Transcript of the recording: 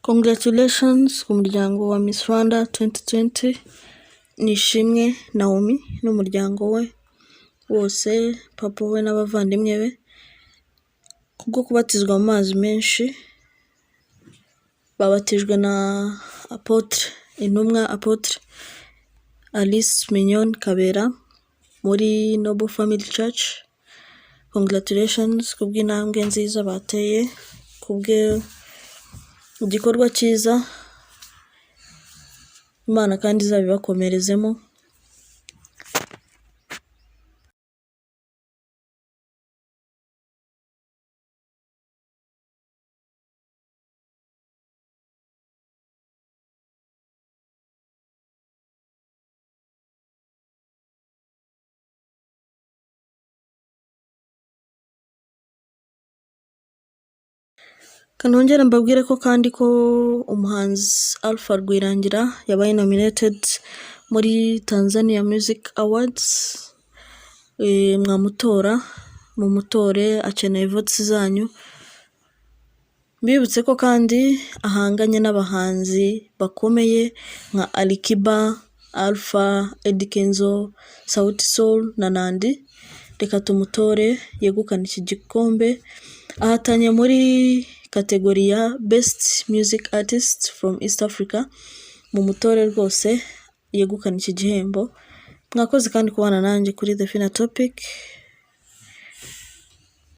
Congratulations ku muryango wa Miss Rwanda 2020, Nishimwe Naomi n'umuryango we wose, papa we n'abavandimwe be, kubwo kubatizwa mu mazi menshi, babatijwe na Apotre, intumwa Apotre Alice Mignonne Kabera muri Noble Family Church. Congratulations kubw'intambwe nziza bateye, kubw'igikorwa cyiza, Imana kandi izabibakomerezemo. Kanongere mbabwire ko kandi ko umuhanzi Alpha Rwirangira yabaye nominated muri Tanzania Music Awards, mwamutora, mumutore, akeneye votes zanyu. Mbibutse ko kandi ahanganye n'abahanzi bakomeye nka Alikiba, Alpha, Eddy Kenzo, Sauti Sol na Nandy. Reka tumutore yegukane iki gikombe. Ahatanye muri category ya Best Music Artist from East Africa. Mumutore rwose yegukane iki gihembo. Mwakoze kandi kubana nanjye kuri The Fina Topic.